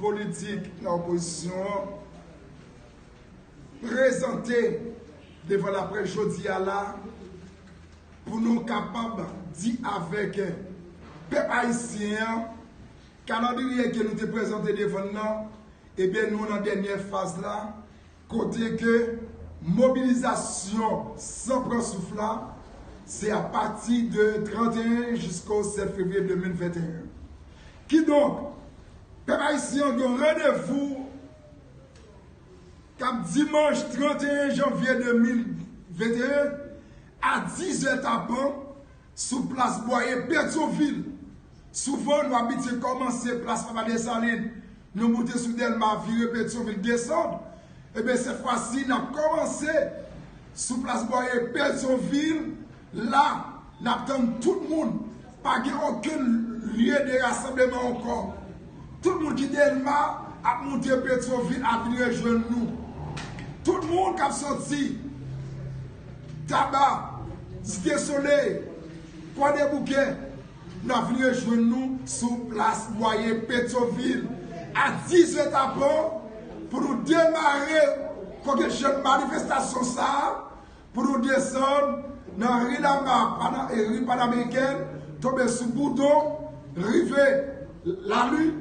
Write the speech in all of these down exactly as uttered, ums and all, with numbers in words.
politik nan opozisyon an prezante devan laprès jodi a la pou nou kapab di avèk pèp ayisyen an, kalandriye ke nou te prezante devan l nan, ebyen, nou nan dènyè faz la, kote ke mobilizasyon san pran souf la, se apati de trannteyen jiska sèt fevriye de mil venteyen. Kidonk, pèp ayisyen an gen randevou k ap dimanch trannteyen janvye de mil venteyen a diz è tapan sou plas Bwaye Petyonvil. Souvan, nou abitye kòmanse plas Papa Desalin, nou moute sou Dèlma, vire Petyonvil, desann. Ebyen, sèt fwa si, n ap kòmanse sou plas Bwaye Petyonvil. La, n ap tann tout moun. Pa gen okenn lye de rasanbleman ankò. Tout moun ki Dèlma ap moute Petyonvil ap vin rejwenn nou. Tout moun k ap soti Taba, Site Solèy, Kwadèboukè, n ap vin rejwenn nou sou plas Bwaye Petyonvil a diz è tapan pou nou demare kokennchenn manifestasyon sa a, pou nou desann nan ri Lama, Pana-, e ri Panamerikèn, tonbe sou Boudon, rive Lali,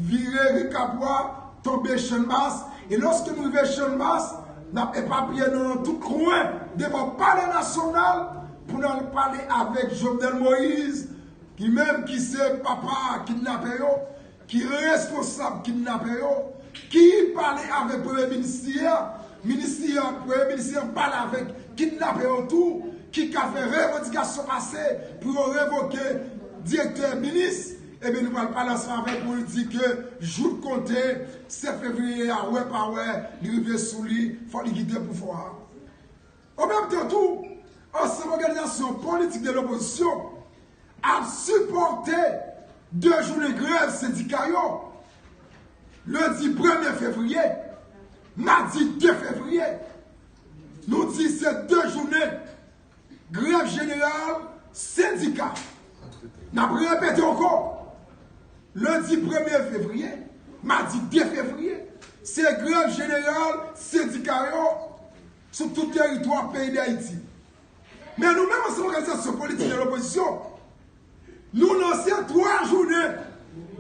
vire ri Kapwa, tonbe Channmas. E lòske nou rive Channmas, n ap epapiye nou nan tout kwen devan Palè Nasyonal pou n al pale avèk Jovenel Moïse, ki menm ki se papa kidnapè yo, ki responsab kidnapè yo, ki pale avèk premye minis li a, minis li a, premye minis li a pale avèk kidnapè yo tou, ki ka fè revandikasyon pase pou yo revoke direktè minis, ebyen, nou pral pale ansanm avèk pou l di ke jou l konte, sèt fevriye a, wè pa wè, li rive sou li, fòk li kite pouvwa a. An menm tan tou, ansanm òganizasyon politik de lopozisyon ap sipòte de jounen grèv sendika yo, lendi premye fevriye, madi de fevriye. Nou di se de jounen grèv jeneral sendika. N ap repete ankò, lendi premye fevriye, madi de fevriye, se grèv jeneral sendika yo sou tout teritwa peyi Dayiti. Men nou menm, ansanm òganizasyon politik de lopozisyon, nou lanse twa jounen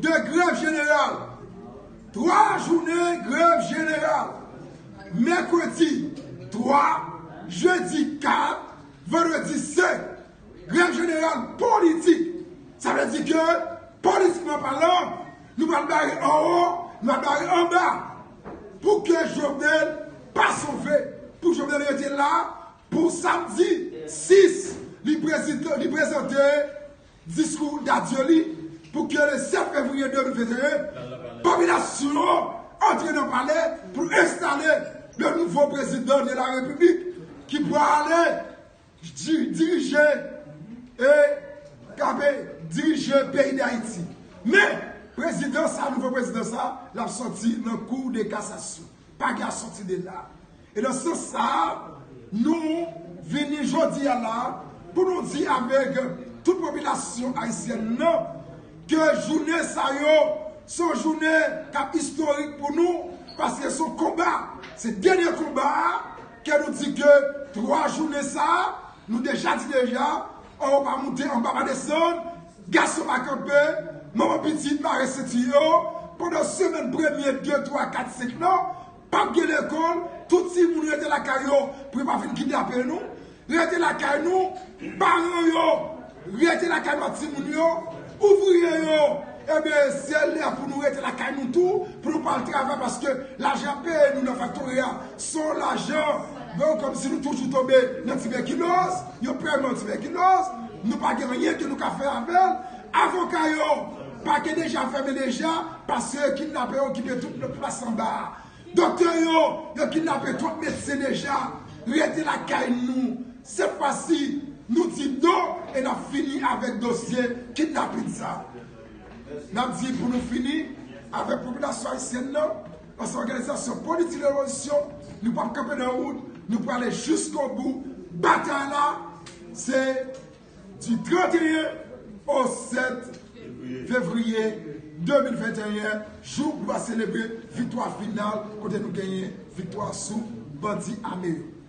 de grèv jeneral. Twa jounen grèv jeneral. Mèkredi twa, jedi kat, vandredi senk. Grèv jeneral politik. Sa vle di ke, politikman palan, nou pral bare anwo, nou pral bare anba. Pou ke Jovenel pa sove, pou Jovenel rete la, pou samdi sis, li prezante, li prezante diskou dadye li, pou ke le sèt fevriye de mil venteyen, popilasyon an antre nan palè pou enstale le nouvo prezidan de la repiblik ki pral di-, dirije e k ap dirije peyi Dayiti. Men, prezidan sa, nouvo prezidan sa, l ap sòti nan kou de kasasyon. Pa gen sòti de la. E nan sans sa a, nou vini jodi a la pou nou di avèk tout popilasyon ayisyèn nan ke jounen sa yo se yon jounen k ap istorik pou nou, paske se yon konba, se dènye konba a, ke nou di ke twa jounen sa a, nou deja di deja, anwo pa moute, anba pa desann, gason pa kanpe, manman pitit mare senti yo, pandan semèn premye, de, twa, kat, senk lan, p ap gen lekòl, tout timoun rete lakay yo pou yo pa vin kidnape nou, rete lakay nou, paran yo, rete lakay nou ak timoun yo, ouvriye yo, ebyen, se lè pou nou rete lakay nou tou, pou nou pa al travay, paske lajan y ap peye nou nan faktori a, se yon lajan, bon, kòmsi nou toujou tonbe nan tibèkiloz, yo pè nou nan tibèkiloz, nou pa gen anyen ke nou ka fè avè l. Avoka yo, pakè deja fèmen deja, paske kidnapè yo okipe tout lòt plas anba a. Doktè yo, yo kidnape twòp medsen deja. Rete lakay nou. Sèt fwa si, nou di non e n ap fini avèk dosye kidnapin sa. N ap di pou nou fini avèk popilasyon ayisyèn nan, paske òganizasyon politik de lopozisyon, nou p ap kanpe nan wout, nou prale jiskobou. Batay la, se di trannteyen o sèt fevriye de mil venteyen, jou nou va selebre viktwa final kote nou genyen viktwa sou bandi ame yo.